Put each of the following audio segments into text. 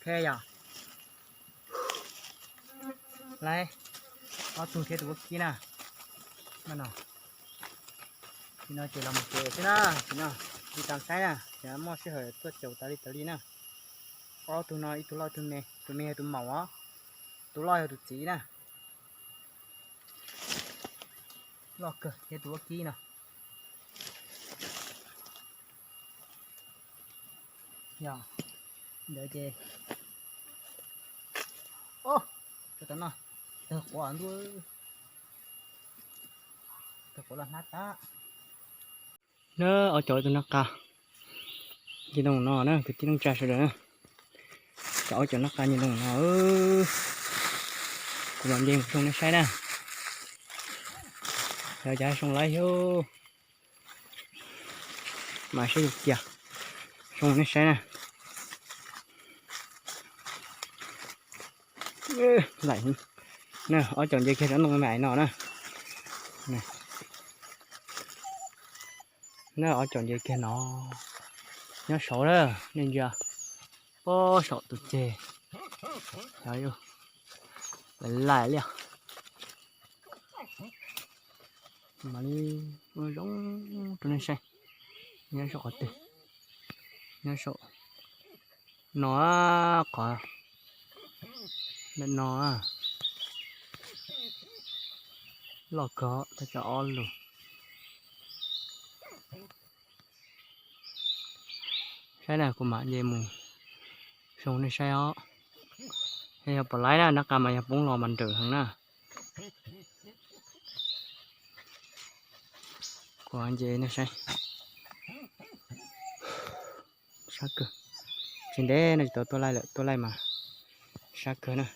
Yog, lawv ob tug thiab tus vaub kib na. No, no ces los mus tsev xwb na, no, li tas saib na, ces muaj sij hawm tuaj caum tas li tas li na. Ob tug no ib tug loj ib tug me, tus me yog tus maum os, tus loj yog tus txiv na. Loj kawg thiab tus vaub kib no. Yog, ntawd ces, o, tau no, tawg quav ntuj, tawg quav los hnab tab. Na, ob cov tus nab qa nce ntoo no na, kwv tij neej tsa sawv daws na. Cov ob cov nab qa nce ntoo no, kuv mam nce mus zoo nej saib na. Cov cov zoo lawm xyov, mas saib yus kiag, zoo nej saib na. Laim, na, ob cov nce kiag saum ntoo me no na. Na, ob cov nce kiag no, nyob saud na, nej ntsia, pob saum tus ceg, laim laim li. Mam li ua zoo rau nej saib, nyob saum qhov twg, nyob saum no, qhov ntawm no loj kawg, tab cov ob lus. Saib na, kuv mam nce mus zoo nej saib os. Yog pom laib na, nab qa mas yog poob los mas nrawm heev na. Kuv nce nej saib. Sab kawg, tsis ntev no tsis tau tuaj laij lawm, tuaj laij mas sab kawg na.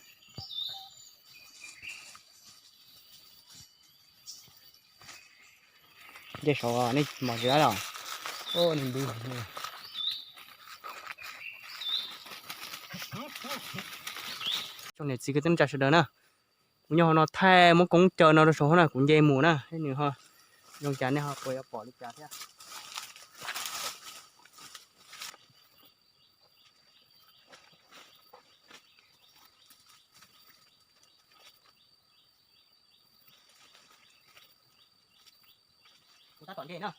Nce saud nej mos tsis laib los? Ub, nws ntub. Tsoom niam txiv kwv tij neej tsa sawv daws na, kuv nyob hauv no thaij muab koob caw no rau saum huab na, kuv nce mus na, nws ho zoo cas nej ho puas yuav pom li cas thiab. Kuv tab tom nce na.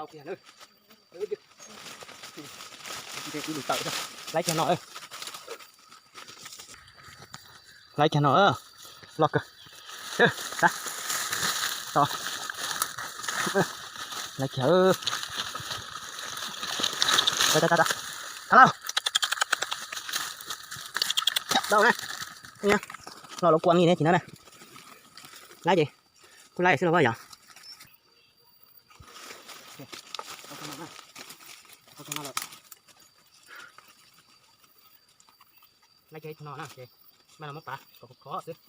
Tau kiag na. Laib kiag no, laib kiag no, loj kawg. Laib kiag. Tau lauj. Tau na. Loj lub kua mi ne tsis no na. Laib ces kuj laib xwb los yog. Laib kiag ib tug no na, ces maj los muab pav kom khov khov xwb.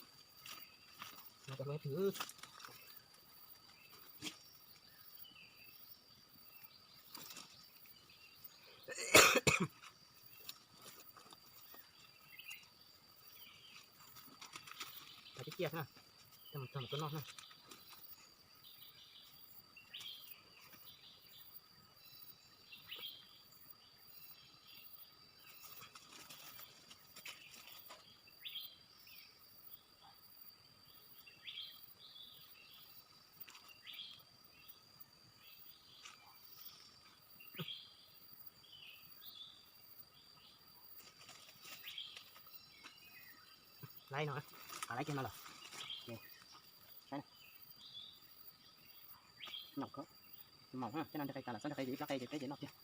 Pav ciaj ciaj xwb na, txog mus txog mus tuaj noj na. Laib no, laib kiag no lawm. Saib, nyob ko, mos thiab no, qe tas lawm, xob qe ces ib plab qe ces peb ces noj kiag.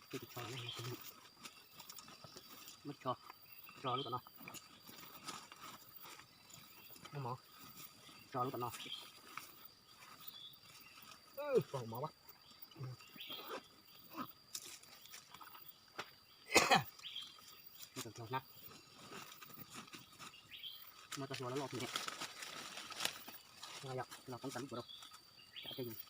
Ces tsis tshua los ne, Muab tso, tso lub tom no. Muab mov, tso lub tom no. Pom mov, muab tso hnab. Muab tso hlua loj loj thiab. Los poob tas lub puas rau. Tsam tej yus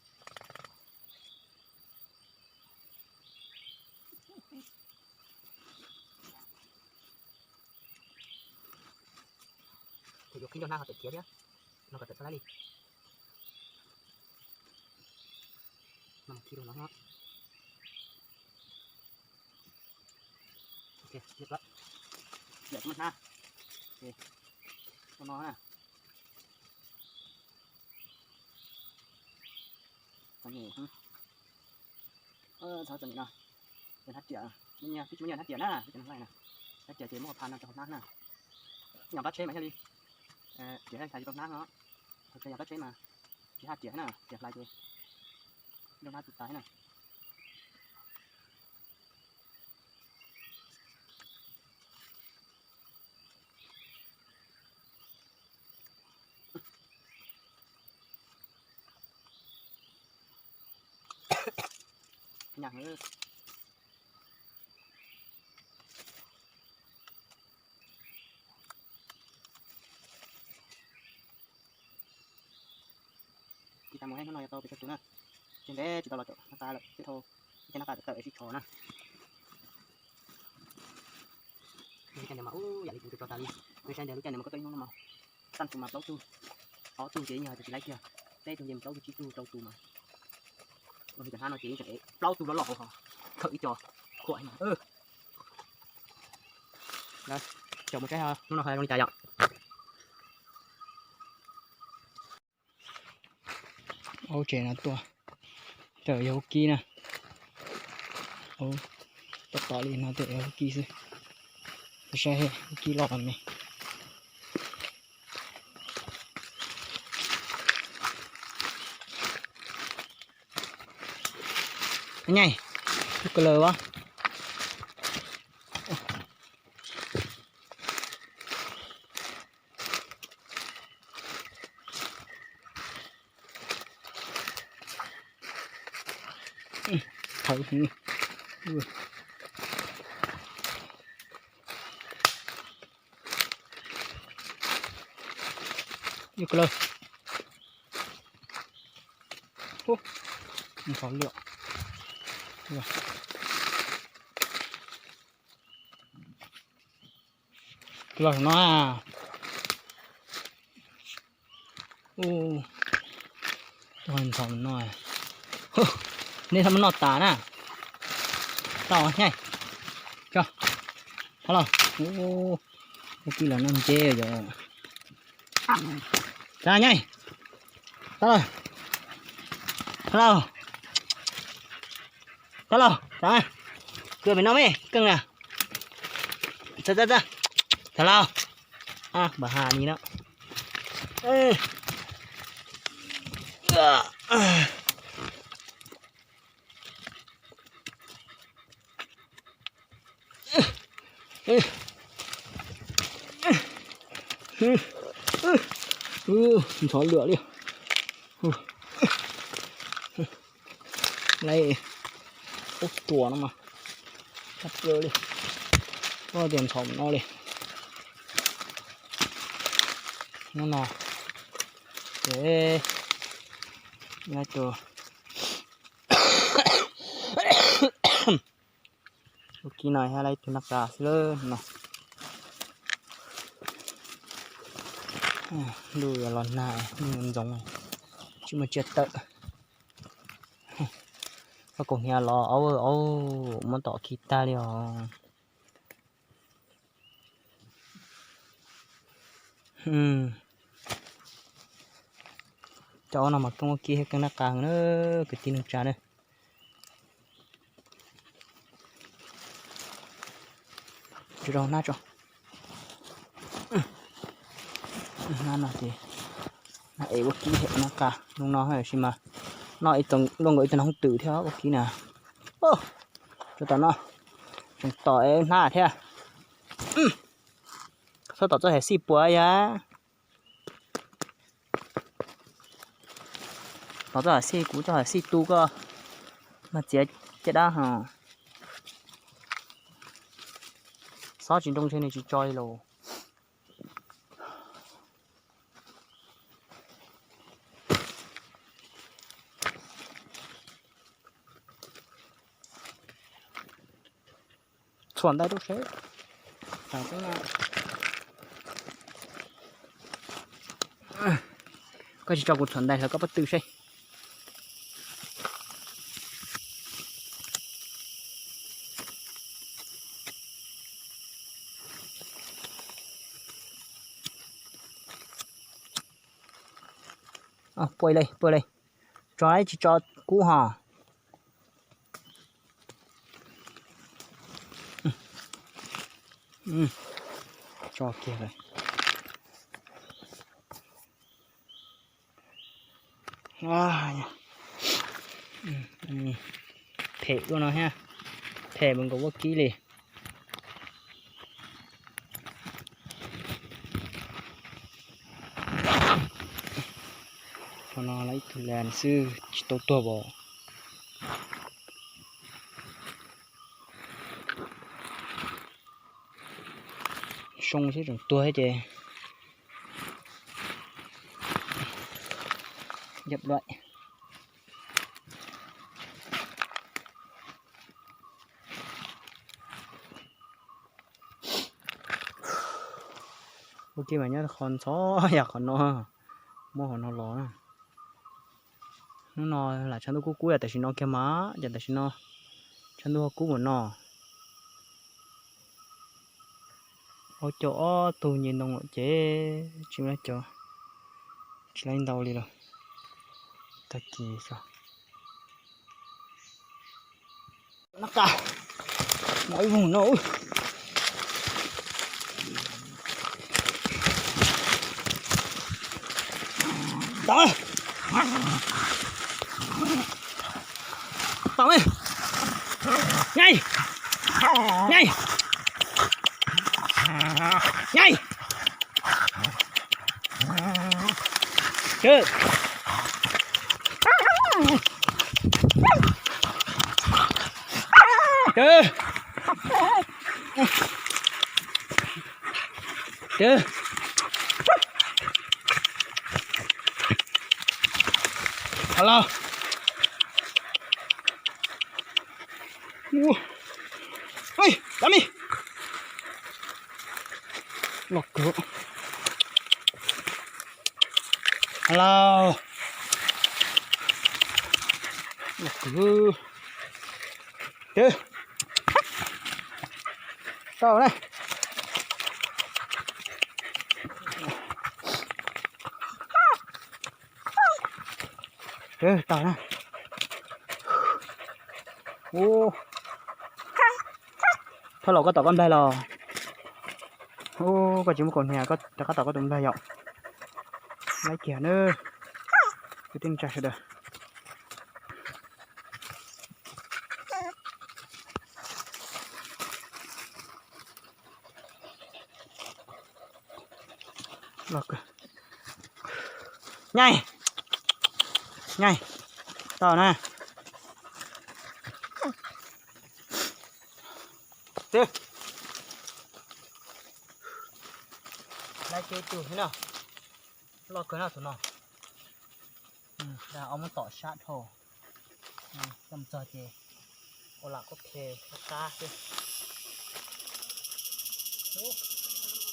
Ces yuav khib nrog hnab ho tawm khiav thiab, no kom tawm txhob laib li. No khi rau no. Ok, hnab. No na. Txom nyem, txhob txom nyem no. Hnab riam, twb tsis muaj nyiaj hnab riam na, twb tsis laij na. Hnab riam ces muab pha no rau hauv hnab na. Yog qab tsheb mas yog li, riam hais rau hnab no. Yog qab tsheb mas tsis haj riam na, riam hlais ces nrog hnab tus tas na. Nyaj. Tsis tas mus, hnub no yuav tau pes tsawg tus na. Ces ntev tsis tau los caum nab qa lawm, thiab thau cov nab qa tawm sib tsho na. Lub caij no mas ub, yam li kuv tso tas li. Saib ntawd lub caij no mas koj hnub no mas tag tus mas plaub tug, ob tug ces yeej yog tsis laib kiag, peb tug ces plaub tug tsib tug rau tus mas. Cov hnab no ces yeej tseem plaub tug loj loj hauv, khawm ib co khuam. Caum mus saib hnub no ho zoo li cas yom. Aub, tsev no tuaj, tawm yog hub kib na. Tom tom li no tawm yog hub kib xwb. Saib hub kib loj los me. Nyaj, lub ko laws as. Thawv heev. Ib ko laws. Ntxhov lwm. Ko laws no. Ntxhov no. Nej txhob muab noj tas na. Tau nyaj. Tso. Thaub Lauj. Ua kij los noj nceb yom. Thaub Lauj, nyaj. Thaub Lauj. Thaub Lauj. Thaub Lauj, thaub. Kws pem no me keej na. Thaub Lauj. Npam has ni no. Ntxhov lwm li. Lawv ub ruam no mas, tshaj plaws li. Ua tias ntxhov no li. Hnub no ces lawv tus ua kij no thiab lawv tus nab qa xwb lawm no. Ntuj yuav los nag, ntuj ntxoov, tsis muaj tsiaj tawm. Koj kaus hniav los aub aub, muab tom khi tag li os. Cov no mas keej ua kij thiab keej nab qa heev na, kwv tij neej tsa na. Tso rau hnab tso. Hnab no ces hnab es ua kij thiab nab qa zoo no tab sis mas noj ib txoos luaj nkaus ib tug noob twm thiab ua kij na. Tso tom no, tseem tom hnab thiab. Txhob tom txoj hav xij puas yog. Tom txoj hav xij, kuv txoj hav xij tu koj mas txiav caj dab ho. Xob tsis nroo ntshe nws tsis tso li los. Txhuam ntais rau seb. Koj tsis tso kuv txhuam ntais hlawv koj pob tw seb. Puaj li, puaj li. Tso ib tsis tso kub ho. Tso kiag lawm. Phem ua no thiab, phem mus nkaus ua kib li. Qhov no los ib tug las xwb tsis tau tuag as. Soo xwb tseem tuag thiab ces. Yab dua. Ua ke mas nyob qhov ntxhov yam qhov no, muab qhov no los na. Hnub no lam tshav ntuj kub kub yam tam sim no kiag mas, yam tam sim no tshav ntuj ho kub mus no. Ua cas ob tug nce ntoo lawm ces tsis muaj cov, tsis laib ntau li los. Tag kis xwb. Nab qa, no ib vog no. Tau, tau, nyai, nyai, nyai. Los, los, los kawg. Los, los kawg. Tau na. Tau na. Thoj laus, koj tom koj nplaig los? Koj tsis muaj kaus hniav, koj rov qab tom koj tus nplaig yom. Laib kiag na. Kwv tij neej tsa sawv daws. Nyai, nyai, tau na. Laib kiag ib tug thiab no. Loj kawg no tus no. Ob muab tom sab dhau. Coj mus txog ces ua lam khaub khe qab qab xwb. Ub,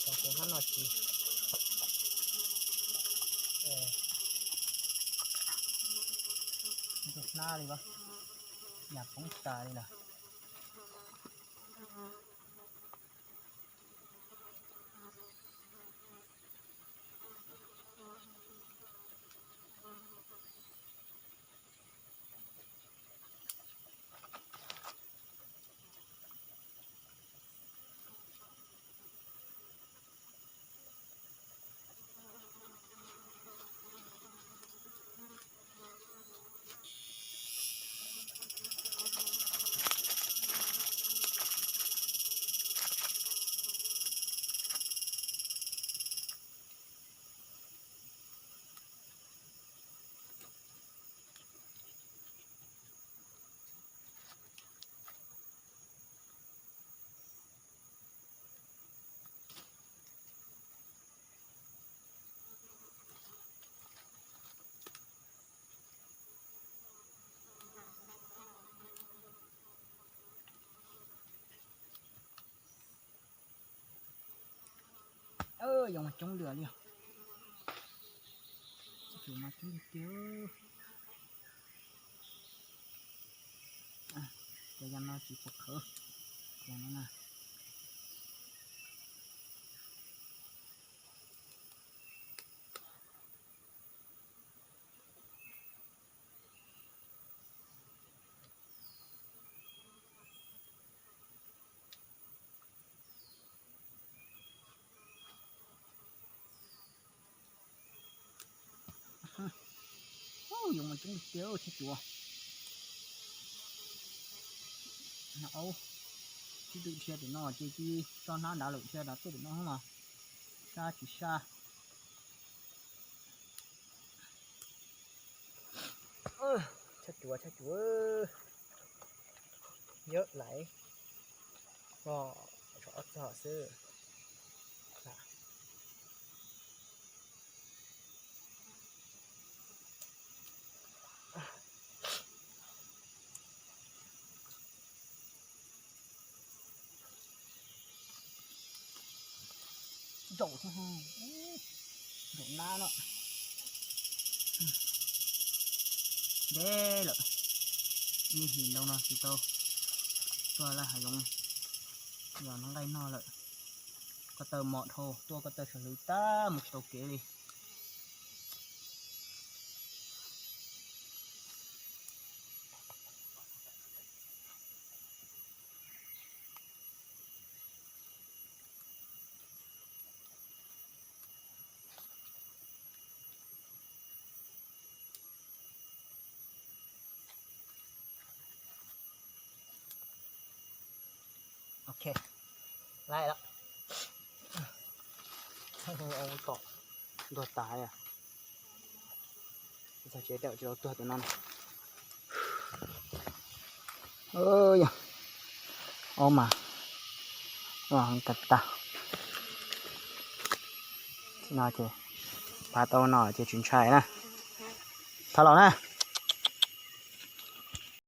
tau kuv hnab no tsis hnab li, yam poob tas li lawm. Yoov mas coob lawm li os. Yoov mas coob tiag tiag. Cov yam no tsis pom khawv. Cov no na. Yoov mas coob tiag tiag, tshaj cuav. Aub, tib tug dhia tim no ces cia tso hnab nrad lawm, dhia nrad tuaj tim no mas sab tsis sab. Tshaj cuav, tshaj cuav. Yawm laiv, tshuav ob txog xwb. Zaum, zaum nab no. Deb lawm, niaj hlis ntau no tsis tau tuaj laj hav zoov, yog noj nqaij noj lawm. Ko taw mos dhau, tuaj ko taw sawv hlwv tag mus tsis tau kev li. Ok, laiv lawm. Tom ntuag tas. Txog tsev tawm tsis tau tuag tus no na. Yog, ub mas, ua heev tag tag. No ces pab tau no ces tsis ntshai na. Thov los na.